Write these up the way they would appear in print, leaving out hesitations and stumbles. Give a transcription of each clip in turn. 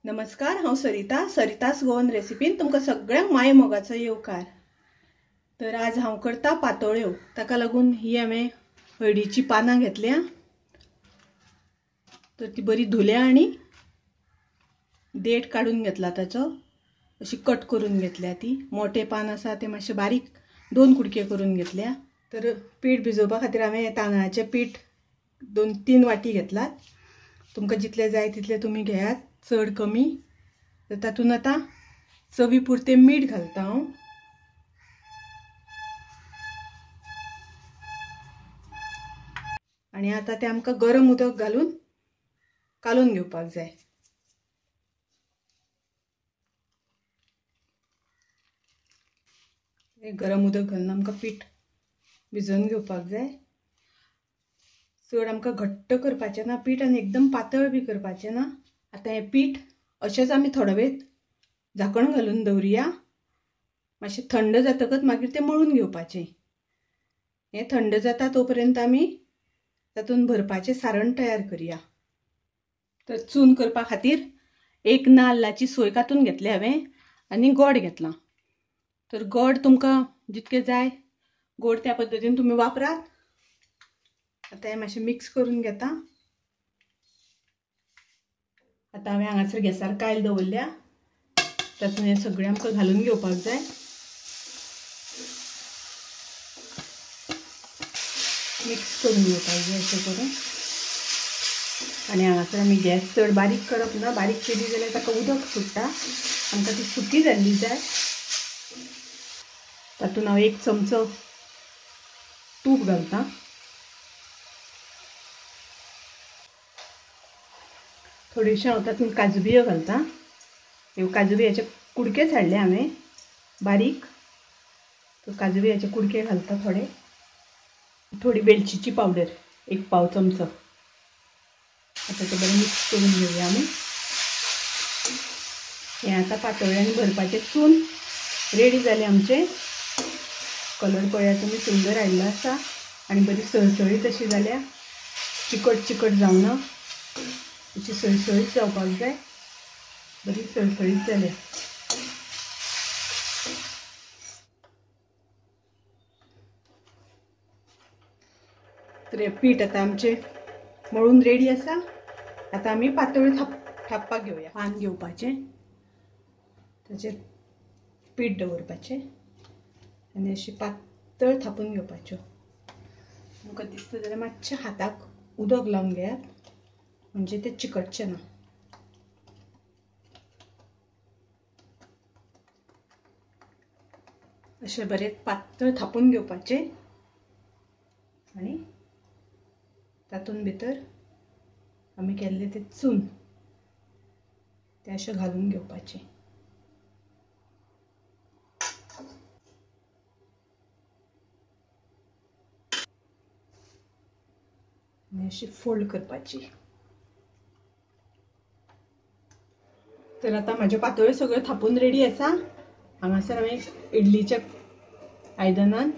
नमस्कार, हांव सरिता, सरितास गोवन रेसिपीन तुमकां सगळ्यांक माय मोगाचो येवकार। तर आज हांव करता पातोळ्यो। ताका लागून ही हांवें हळदीची पानां घेतल्या, तर ती बरी धुल्या आनी देठ काडून घेतला ताचो, अशी कट करून घेतल्या। ती मोठे पान आसा ते मातशे बारीक दोन कुडके करून घेतल्या। तर पीठ भिजोवपा खातीर हांवें तांदळाचें पीठ 2-3 वाटी घेतलात। तुमकां जितले जाय तितले तुमी घेयात, चड कमी। तर तातूंत आतां चवी पुरतें मीठ घालता हांव। आनी आतां तें आमकां गरम उदक घालून कालोवन घेवपाक जाय। गरम उदक घालून आमकां पीठ भिजोवन घेवपाक जाय। चड आमकां घट्ट करपाचें ना पीठ आनी एकदम पातळ बी करपाचें ना। आतां हें पीठ अशेंच आमी थोडो वेळ झाकण घालून दवरुया। मातशें थंड जातकच मागीर तें मळून घेवपाचें। हें थंड जाता तोपर्यंत आमी तातूंत भरपाचें सारण तयार करुया। तर चून करपा खातीर एक नाल्लाची सोय कातून घेतली हांवें आनी गोड घेतलां। तर गोड तुमकां जितकें जाय गोड त्या पद्दतीन तुमी वापरात। आतां हें मातशें मिक्स करून घेता। आतां हांवें हांगासर गॅसार कायल दवरल्या, तातूंत हें सगळें आमकां घालून घेवपाक जाय। मिक्स करून घेवपाक जाय अशें करून। आनी हांगासर आमी गॅस चड बारीक करप ना, बारीक केली जाल्यार ताका उदक सुट्टा, आमकां ती सुकी जाल्ली जाय। तातूंत हांव 1 चमचो तूप घालता। थोडेशें हांव तातूंत काजू बियो घालता। ह्यो काजू बियाचे कुडकेच हाडले हांवें बारीक, तर काजू बियाचे कुडके घालता थोडे। थोडी वेलचीची पावडर 1/4 चमचो। आतां तें बरें मिक्स करून घेवया आमी। हें आतां पातोळ्यांनी भरपाचें चून रेडी जालें आमचें। कलर पळयात तुमी, सुंदर आयिल्लो आसा आनी बरी सळसळीत अशी जाल्या, चिकट चिकट जावना, अशी सळसळीत जावपाक जाय। बरी सळसळीत जाल्या। तर हें पीठ आतां आमचें मळून रेडी आसा। आतां आमी पातोळ्यो थापपाक घेवया। पान घेवपाचें, ताचेर पीठ दवरपाचें आनी अशी पातळ थापून घेवपाच्यो। तुमकां दिसता जाल्यार मातशें हाताक उदक लावन घेयात, म्हणजे ते चिकटचें ना। अशें बरें पातळ थापून घेवपाचें आनी तातूंत भितर आमी केल्लें तें चून तें अशें घालून घेवपाचें। आनी अशी फोल्ड करपाची। तर आतां म्हाज्यो पातोळ्यो सगळ्यो थापून रेडी आसा। हांगासर हांवें इडलीच्या आयदनान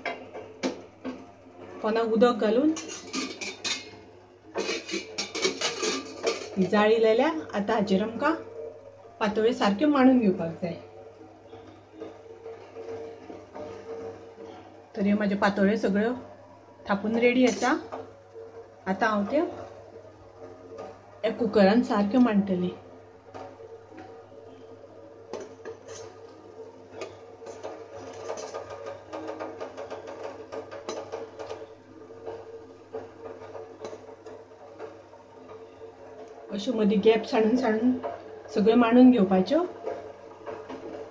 पोनाक उदक घालून जाळी लायल्या। आतां हाचेर आमकां पातोळ्यो सारक्यो मांडून घेवपाक जाय। तर ह्यो म्हाज्यो पातोळ्यो सगळ्यो थापून रेडी आसा। आतां हांव त्यो ह्या कुकरान सारक्यो मांडटलें। अश्यो मदीं गॅप साणून साणून सगळ्यो मांडून घेवपाच्यो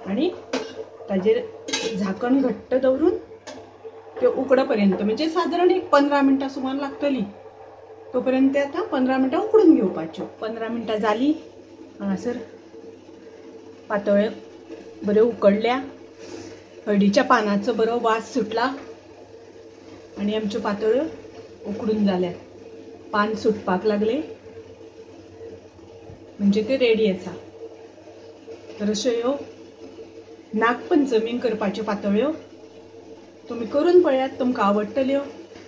आनी ताजेर झाकण घट्ट दवरून त्यो उकडा पर्यंत, म्हणजे सादारण एक 15 मिनटां सुमार लागतली, तोपर्यंत ते आतां 15 मिनटां उकडून घेवपाच्यो। 15 मिनटां जालीं, हांगासर पातोळ्यो बऱ्यो उकडल्या, हळदीच्या पानाचो बरो वास सुटला आनी आमच्यो पातोळ्यो उकडून जाल्यात। पान सुटपाक लागले म्हणजे ते रेडी आसा। तर अश्यो ह्यो नागपंचमीक करपाच्यो पातोळ्यो तुमी करून पळयात, तुमकां आवडटल्यो।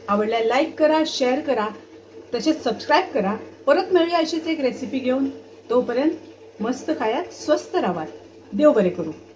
आवडल्यार लायक करा, शेअर करा, तशेंच सबस्क्रायब करा। परत मेळुया अशीच एक रेसिपी घेवन, तोपर्यंत मस्त खायात, स्वस्थ रावात. देव बरें करूं.